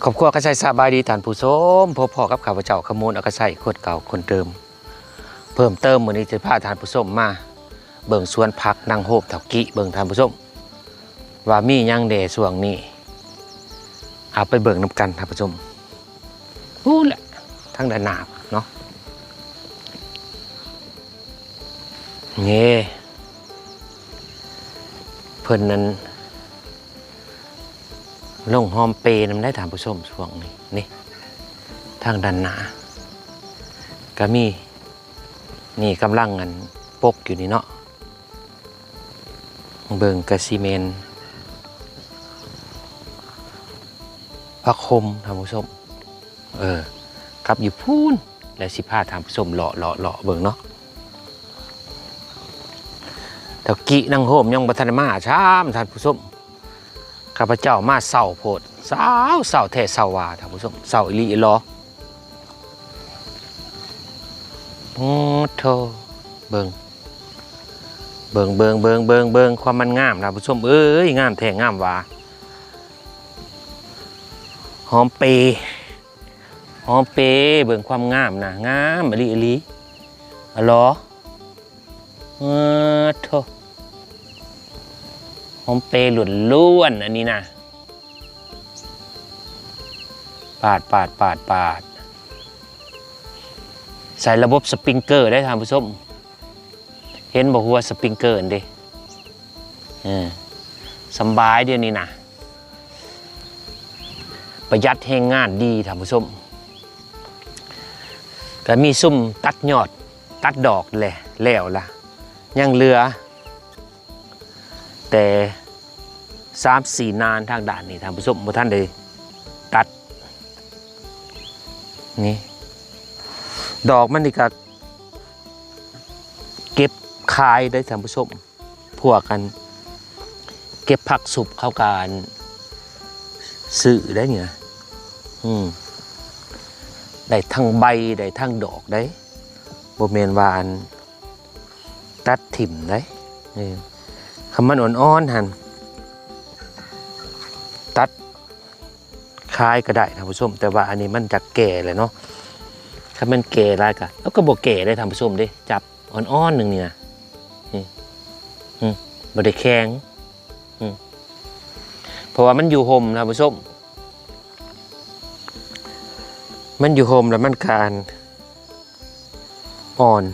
ຄອບຄົວອາກາໄຊ ສະບາຍດີທ່ານຜູ້ຊົມ, ພົບພໍ້ກັບຂ້າພະເຈົ້າ ຂະມູນ ອາກາໄຊ ຄົນເກົ່າຄົນເດີມ. ເພີ່ມເຕີມ ມື້ນີ້ຈະພາທ່ານຜູ້ຊົມມາເບິ່ງສວນຜັກນາງໂຮມເຖົ້າກີ້ເບິ່ງທ່ານຜູ້ຊົມ ວ່າມີຫຍັງແດ່ຊ່ວງນີ້. ເອົາໄປເບິ່ງນຳກັນທ່ານຜູ້ຊົມ. ພຸ້ນແຫຼະ ທາງດ້ານໜ້າເນາະ ນີ້ ເພິ່ນນັ້ນລົງຫອມເປນຳໄດ້ທ່ານຜູ້ຊົມ ຊ່ວງນີ້. ນີ້ ທາງດ້ານໜ້າກະມີ ນີ້ກຳລັງອັນປົກຢູ່ນີ້ເນາະ. ເບິ່ງກະຊິແມ່ນຜັກໂຂມທ່ານຜູ້ຊົມ. ເອີ ກັບຢູ່ພຸ້ນ ແລ້ວຊິພາທ່ານຜູ້ຊົມເລາະໆໆເບິ່ງເນາະ. ເຖົ້າກີ້ນາງໂຮມຍັງບໍ່ທັນໄດ້ມາຊ້ຳທ່ານຜູ້ຊົມ. ຂ້າພະເຈົ້າມາເຊົ້າໂພດ ເຊົ້າ ເຊົ້າແທ້ເຊົ້າວ່າທ່ານຜູ້ຊົມ ເຊົ້າອີ່ຫຼີອີ່ຫຼໍ. ໂອ້ໂທ້ ເບິ່ງ ເບິ່ງ ເບິ່ງ ເບິ່ງ ເບິ່ງຄວາມມັນງາມທ່ານຜູ້ຊົມເອີຍ ງາມແທ້ງາມວ່າ. ຫອມເປ ຫອມເປ ເບິ່ງຄວາມງາມນະ ງາມອີ່ຫຼີອີ່ຫຼີ ອະຫຼໍ. ເອີ ໂທ້ ຫອມເປລ້ວນໆ ອັນນີ້ນະ. ປາດ ປາດ ປາດ ປາດ ໃສ່ລະບົບສະປຣິງເກີໄດ້ທ່ານຜູ້ຊົມ. ເຫັນບໍ່ ຫົວສະປຣິງເກີເດ້. ເອີ ສຳບາຍດຽວນີ້ນະ ປະຢັດແຮງງານດີທ່ານຜູ້ຊົມ. ກະມີຊຸມຕັດຍອດຕັດດອກແຫຼະ ແລ້ວລະ ຍັງເຫຼືອແຕ່ສາມສີ່ນານທາງດ້ານນີ້ທ່ານຜູ້ຊົມ ບໍ່ທັນໄດ້ຕັດ. ນີ້ ດອກມັນນີ້ກະເກັບຂາຍໄດ້ທ່ານຜູ້ຊົມ. ພວກອັນເກັບຜັກຊຸບເຂົາກະອັນຊື້ໄດ້ນີ້ນະ. ອືມ ໄດ້ທັງໃບໄດ້ທັງດອກໄດ້ ບໍ່ແມ່ນວ່າອັນຕັດຖິ້ມໄດ້. ເອີ ຄັນມັນອ່ອນໆຫັ້ນ ຕັດຂາຍກະໄດ້ທ່ານຜູ້ຊົມ ແຕ່ວ່າອັນນີ້ມັນຈະແກ່ແລ້ວເນາະ. ຄັນມັນແກ່ຫຼາຍກະ ເອົາ ກະບໍ່ແກ່ໄດ້ທ່ານຜູ້ຊົມເດ້ ຈັບ ອ່ອນໆໜຶ່ງນີ້ນະ ນີ້ ອືມ ບໍ່ໄດ້ແຂງ ອືມ ເພາະວ່າມັນຢູ່ຮົ່ມທ່ານຜູ້ຊົມ ມັນຢູ່ຮົ່ມແລ້ວມັນກະອັນອ່ອນ.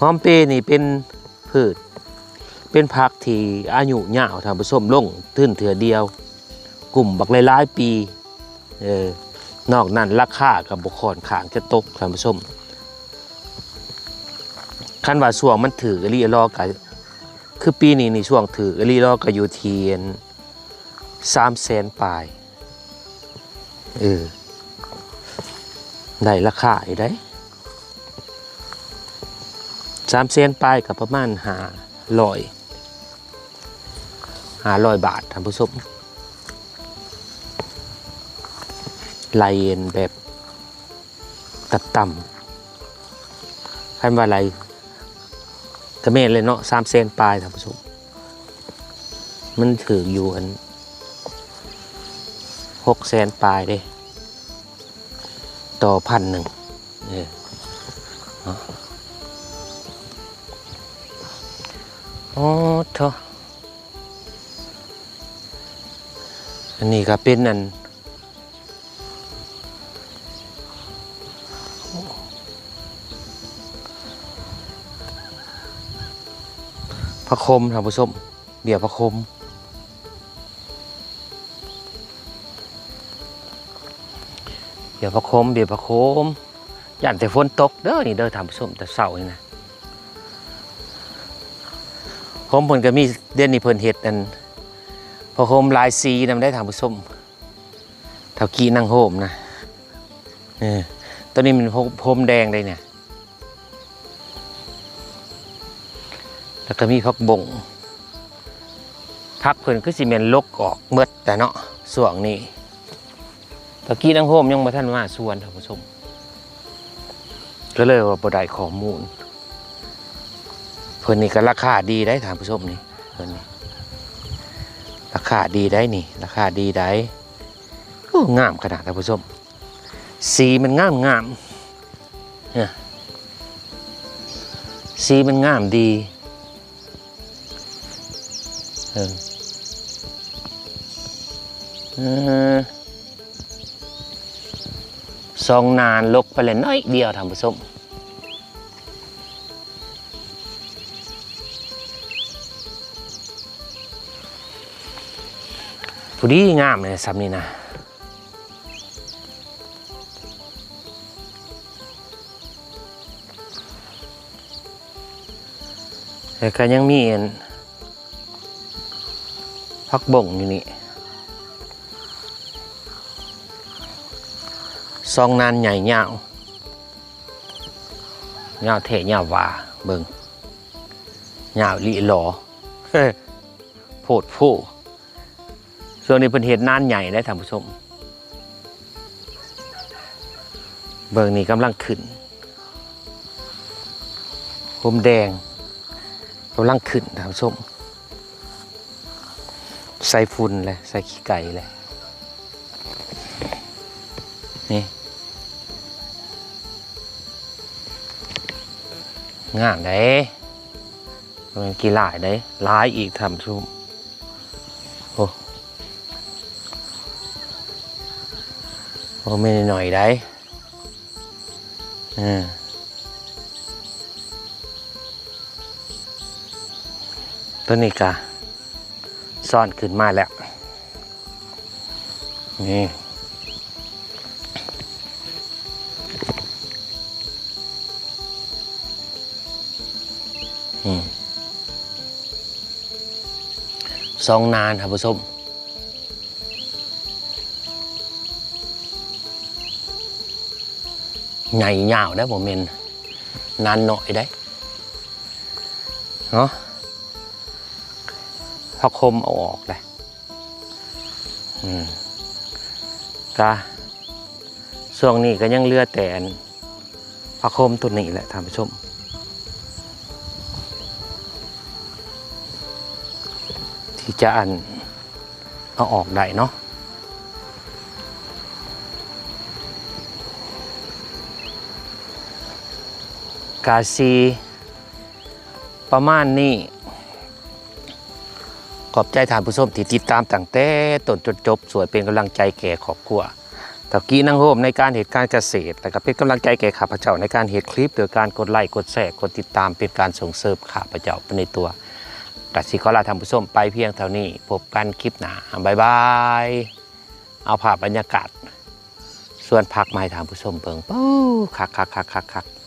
ຫອມເປນີ້ເປັນ ພືດ ເປັນຜັກທີ່ອາຍຸຍາວທ່ານຜູ້ຊົມ ລົງທຶນເທື່ອດຽວ ກຸ້ມບັກຫຼາຍໆປີ. ເອີ ນອກນັ້ນລາຄາກະບໍ່ຄ່ອນຂ້າງຈະຕົກທ່ານຜູ້ຊົມ. ຄັນວ່າຊ່ວງມັນຖືກອີ່ຫຼີອີ່ຫຼໍກະ ຄືປີນີ້ນີ້ ຊ່ວງຖືກອີ່ຫຼີອີ່ຫຼໍກະຢູ່ທີ່ອັນສາມແສນປາຍ. ເອີ ໄດ້ລາຄາຢູ່ເດ້ ສາມແສນປາຍກະປະມານຫ້າຮ້ອຍ ຫ້າຮ້ອຍບາດທ່ານຜູ້ຊົມ. ໄລ່ແບບ ຕ່ຳໆ ຄັນວ່າໄລ່ກະແມ່ນແຫຼະເນາະ ສາມແສນປາຍທ່ານຜູ້ຊົມ. ມັນຖືກຢູ່ອັນຫົກແສນປາຍເດ້ ຕໍ່ພັນໜຶ່ງ. ເອີ ເນາະ ໂອ້ໂທ້ ອັນນີ້ກະເປັນອັນ ຜັກໂຂມທ່ານຜູ້ຊົມ ເບ້ຍຜັກໂຂມ ເບ້ຍຜັກໂຂມ ເບ້ຍຜັກໂຂມ. ຢ້ານແຕ່ຝົນຕົກເດີນີ້ເດີທ່ານຜູ້ຊົມ ແຕ່ເຊົ້ານີ້ນະ. ໂຮມເພິ່ນກະມີ ດຽວນີ້ເພິ່ນເຮັດອັນ ຜ້າໂຮມຫຼາຍສີນຳໄດ໋ທ່ານຜູ້ຊົມ ເຖົ້າກີ້ນາງໂຮມນະ. ເອີ ໂຕນີ້ແມ່ນໂຮມ ໂຮມແດງໄດ໋ນີ້. ແລ້ວກະມີຜັກບົ້ງ ຜັກເພິ່ນຄືຊິແມ່ນລົກອອກໝົດແຫຼະເນາະຊ່ວງນີ້. ຕະກີ້ນາງໂຮມຍັງບໍ່ທັນມາສວນທ່ານຜູ້ຊົມ ກະເລີຍວ່າບໍ່ໄດ້ຂໍ້ມູນ. ເພິ່ນນີ້ກະລາຄາດີໄດ໋ທ່ານຜູ້ຊົມນີ້ ເພິ່ນນີ້ ລາຄາດີໄດ໋ນີ້ ລາຄາດີໄດ໋. ໂອ້ ງາມຂະໜາດ ທ່ານຜູ້ຊົມ, ສີມັນງາມໆ ເອີ ສີມັນງາມດີ. ເອີ ເອີ ສອງນານ ລົກໄປແລ້ວໜ້ອຍດຽວ ທ່ານຜູ້ຊົມ. ພໍດີງາມເລີຍ ຊ່ຳນີ້ນະ. ແລ້ວກໍຍັງມີອັນ ຜັກບົ້ງຢູ່ນີ້ ສອງນານໃຫຍ່ຍາວ ຍາວແທ້ຍາວວ່າ ເບິ່ງ ຍາວອີ່ຫຼີຫຼໍ ໂພດໂພ. ຊ່ວງນີ້ເພິ່ນເຮັດນານໃຫຍ່ເດ້ທ່ານຜູ້ຊົມ. ເບິ່ງນີ້ກຳລັງຂຶ້ນ ໂຮມແດງກຳລັງຂຶ້ນທ່ານຜູ້ຊົມ. ໃສ່ຝຸ່ນແຫຼະ ໃສ່ຂີ້ໄກ່ແຫຼະ ນີ້ ງາມເດ້. ບໍ່ແມ່ນຂີ້ຫຼ້າຍເດ້ ຫຼາຍອີກທ່ານຜູ້ຊົມ. ໂອ້ ບໍ່ແມ່ນໜ້ອຍໆໃດ໋. ເອີ ຕົວນີ້ກະຊ້ອນຂຶ້ນມາແລ້ວ ນີ້ ອືມ ສອງນານ ທ່ານຜູ້ຊົມ. ໃຫຍ່ຍາວເດ້ ບໍ່ແມ່ນນານນ້ອຍເດ້ເນາະ. ພາຄົມເອົາອອກເດ້ ອືມ ກະຊ່ວງນີ້ກະຍັງເຫຼືອແຕ່ອັນ ພາຄົມຕົວນີ້ແຫຼະທ່ານຜູ້ຊົມ ທີ່ຈະອັນ ເອົາອອກໄດ້ເນາະ. ກະຊິປະມານນີ້. ຂອບໃຈທ່ານຜູ້ຊົມທີ່ຕິດຕາມຕັ້ງແຕ່ຕົ້ນຈົນຈົບ ຊ່ວຍເປັນກຳລັງໃຈແກ່ຄອບຄົວ ເຖົ້າກີນາງໂຮມໃນການເຮັດການກະເສດ ແລະ ກໍເປັນກຳລັງໃຈແກ່ຂ້າພະເຈົ້າໃນການເຮັດຄລິບ ໂດຍການກົດໄລ ກົດແຊ ກົດຕິດຕາມ ເປັນການສົ່ງເສີມຂ້າພະເຈົ້າໄປໃນຕົວ. ກະຊິຂໍລາທ່ານຜູ້ຊົມໄປພຽງເທົ່ານີ້. ພົບກັນຄລິບໜ້າ. ບາຍບາຍ. ເອົາພາບບັນຍາກາດສວນຜັກມາໃຫ້ທ່ານຜູ້ຊົມເບິ່ງ. ໂອ້ ຄັກໆໆໆ.